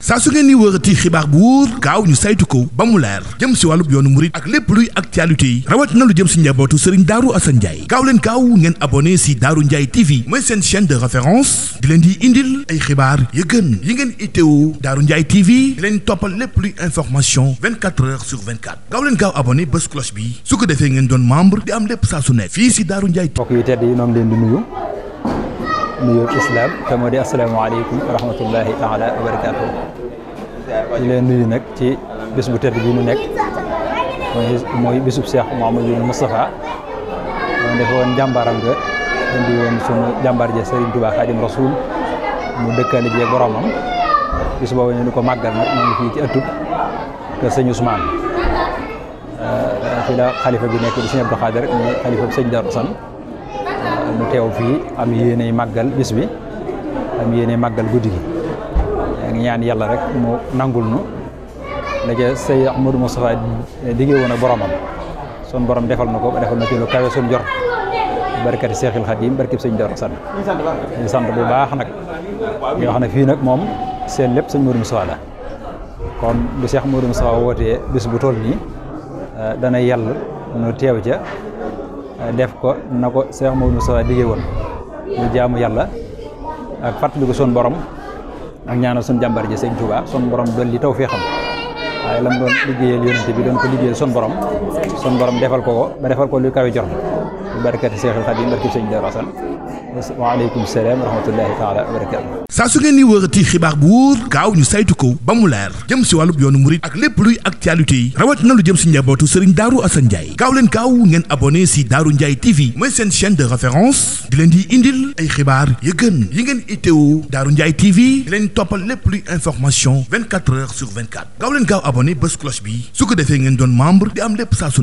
saa su ngeen ni wërati xibaar bu wóor gaaw ñu saytu ko ba mu leer jëm si wàllub yoonu murit ak lépp luy actualité yi rawat na lu jëm si njabootu Serigne Darou Assane Ndiaye gaaw leen gaaw ngeen abonné si Darou Ndiaye TV mooy seen chaîne de référence di leen di indil ay xibaar yu gën yi ngeen itteewu Darou Ndiaye TV di leen toppal lépp luy information 24 heures sur 24 gaaw leen gaaw abonné bés cloche bi su ko defee ngeen doon membre di am lépp saa su nekk fii si Darou Ndiaye. mbokk yu tedd yi ñoo ngi leen di nuyu islam te moo di asalaamaaleykum wa rahmatullahi taala wa barakaatu. di leen nuyu nag ci bés bu tedd bi ñu nekk mooy bésub Cheikh Mouhamadou Moustapha moo defoon jàmbaaram nga indi woon sunu jàmbaar ja Serigne Touba Khadim Rasoul mu dëkkaale ji boromam bis boobu ñu ko màggal nag moo ngi fii ci ëttub kër sëñ Ousmane fii la xalifa bi nekk di sëñ Abdou Khadir ñu xalifa bi sëñ Darou Assane mu teew fii am yéenay màggal bis bi am yéenay màggal guddi gi ngi ñaan yàlla rek mu nangul nu la ca sëñ Ahmadou Moustapha diggee woon ak boromam son borom defal na ko defal na ci lu kawe sun jor barkati Seexul Xadim barkib sëñ Darou Assane ñu sant bu baax nag yoo xam ne fii nag moom seen lépp sëñ Modou Moustapha la kon bu Cheikh Modou Moustapha wootee bis bu toll nii dana yàlla nu teew ca def ko na ko Cheikh Modou Moustapha diggee woon ñu jaamu yàlla ak fàttali ko sun borom ak ñaanal sun jàmbar ji sëñ Touba sun borom dolli taw fee xam waaye lam doon liggéeyal yonent bi doon ko liggéeyal sun borom defal ko ba defal ko lu kawe jor bu barakati Seexul Xadim barki sëñ Darou Assane waaleykum salaam wa rahmatullahi taala wa barakatu. saa su ngeen ni wërati xibaar bu wóor gaaw ñu saytu ko ba mu leer jëm si wàllub yoonu murit ak lépp luy actualité yi rawat na lu jëm si njabootu Serigne Darou Assane Ndiaye gaaw leen gaaw ngeen abonné si Darou Ndiaye TV mooy seen chaîne de référence di leen di indil ay xibaar yu gën yi ngeen itteewu Darou Ndiaye TV di leen toppal lépp luy information 24 heures sur 24 gaaw leen gaaw abonné bés cloche bi su ko defee ngeen doon membre di am lépp saa su nekk